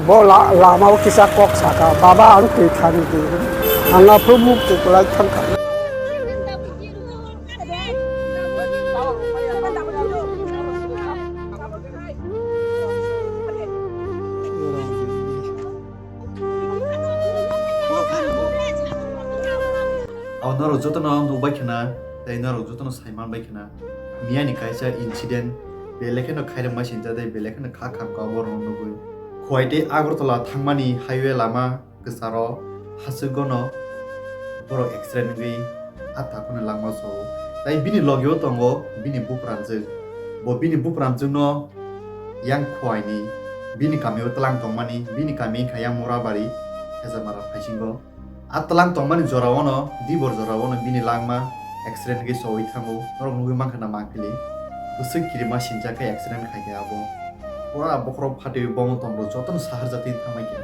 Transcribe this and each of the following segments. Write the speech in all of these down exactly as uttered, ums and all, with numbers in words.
Bo la-, lama o kisa kok saka, "Baba, ang twi thani di." Ang aphuru muk twi kwlai thangkha. Abo norok jotono nukbai khna, tei norok jotono saiman bai khna. Miyani kaisa incident, belai kheno khairokma sincha tei belai kheno kha khamkha borokno nugwi. Khowai tei Agartala thangmani highway lama kwcharo hachwkgono borok accident wngwi a takhukni langma sao. Tai bini logio tongo bini bupranjwk. Bo bini bupranjwkno yang Khowaini bini kamio tlang tongmani, bini kami wngkha yang Murabari, Hezamara phaisingo. A tlang tongmani jorao no, dibor jorao no bini langma accident wngwi chowi thango. Norok nugwi mankha na mangpili. Bwswk kirima sinjak khe accident khai khe abo. Pura bokhorok phatwi bomo tongbo jotono sahar jatwi thamai khe.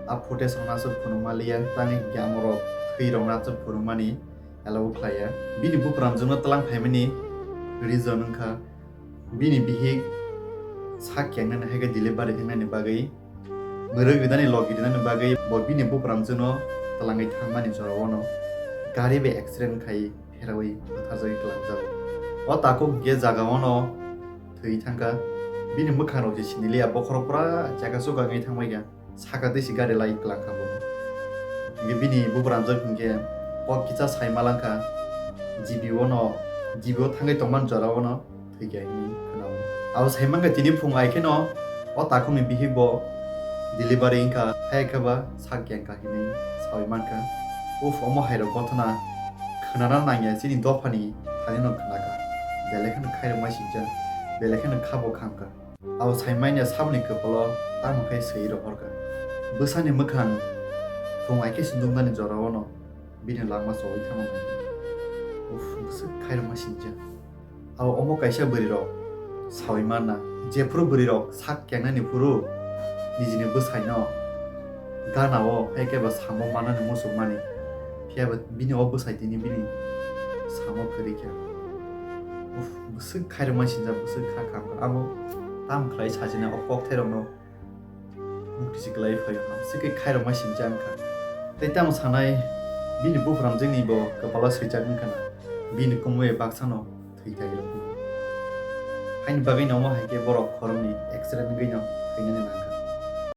A footage rok no aswk phunukma liya, tani hinkhe amorok thwi rok no aswk phunukmani allow khlaiya. Bini bupranjwkno tlang phaimani reason wngkha bini bihik sak kengnani hai khe delivery wngnani bagwi mwrwk rinani logi rinani bagwi bo bini bupranjwkno twlangwi thangmani jorao no gari bai accident khai pherawi butharjagwi twlangjago. O takhuk hinkhe jagao no thwi thangkha. Bini mwkhang rok se siniliya, bokhorok pura chakasuk wngwi thangbaikha. Saka twi se gari lai twlangkha bo. Hinkhe bini bupranjwk hinkhe kok kisa sai malangkha. G B o no, G B o thangwi tongmani jorao no thwikha hinwi khwnao. Abo sai mankha tini phung ai kheno o takhukni bihik bo delivery wngkha, hai khe ba sak kengkha hinwi saui mankha. Uff, omo hairok gothana khwnana nangya chini dophani thani no khwnakha. Belai kheno khairokma sincha, belai kheno khabo khamkha. Abo sai manya saboni kwpalo tamo khe swi rohorkha. Bwsani mwkhang phung ai khe se nuknani jorao no bini langma chowi thangma nai. Uff, bwswk khairokma sincha. Abo omo kaisa bwrwi rok saui manna. Jephuru bwrwi rok sak kengnani phuru nijini bwsai no gana o hai khe ba samo manani muchuk mani. Phiya ba bini o bwsai tini bini samo kwrwi kha. Uff, bwswk khairokma sinjak, bwswk kha kha. Abo tam khlai sajina o kokthai rokno mukti se kwlai phaio, hamswk khe khairokma sincha wngkha. Tei tamo sanai bini bupranjwkni bo kwpalo swijak wngkha na, bini kumui baksa no thwi thai rok. Haini bagwi no omo hai khe borok khoroknwi accident wngwi no thwinani nangkha.